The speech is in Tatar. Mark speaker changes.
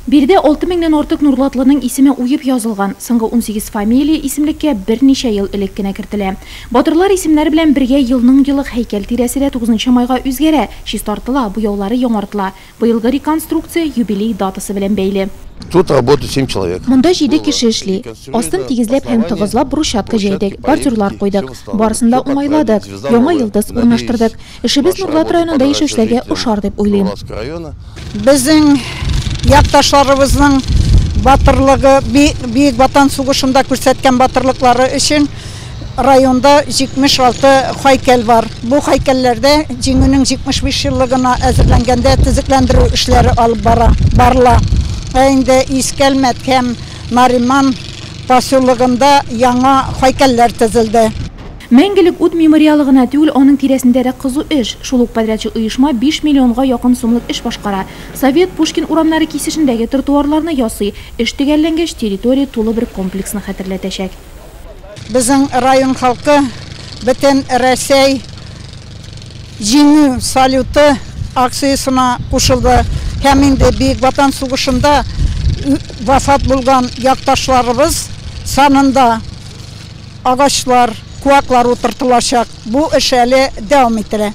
Speaker 1: Биредә 6 меңнән артык нурлатлының исеме уеп язылган. Соңгы 18 фамилия исемлеккә берничә ел элек кенә кертелә. Батырлар исемнәре белән бергә елның-елык һәйкәл тирәсе дә 9 майга үзгәрә, чистартыла, буяулары яңартыла. Быелгы реконструкция юбилей датасы белән бәйле.
Speaker 2: Тут работает 7 человек.
Speaker 1: Монда 7 кеше эшли. Астын тигезләп һәм тыгызлап брусчатка җәйдек, бордюрлар куйдык. Барысын да уңайладык. Яңа йолдыз урнаштырдык. Эшебез Нурлат районында яшәүчеләргә ошар дип уйлыйм.
Speaker 3: Безнең якташларыбызның батырлыгы, Бөек Ватан сугышында күрсәткән батырлыклары өчен районда 76 һәйкәл бар. Бу һәйкәлләрдә Җиңүнең 75 еллыгына әзерләнгәндә төзекләндерү эшләре алып бара, барыла. Ә инде Иске Әлмәт һәм Нариман поселогында яңа һәйкәлләр төзелде.
Speaker 1: Мәңгелек ут мемориалы гына түгел, аның тирәсендә дә кызу эш. Шул ук подрядчы оешма 5 миллионга якын сумлык эш башкара. Совет, Пушкин урамнары кисешендәге тротуарларны ясый. Эш төгәлләнгәч, территория тулы бер комплексны хәтерләтәчәк.
Speaker 3: Безнең район халкы бөтен Рәсәй Җиңү салюты акциясенә кушылды һәм инде Бөек Ватан сугышында вафат булган якташларыбыз санында агачлар, куаклар утыртылачак. Бу эш әле дәвам ителә.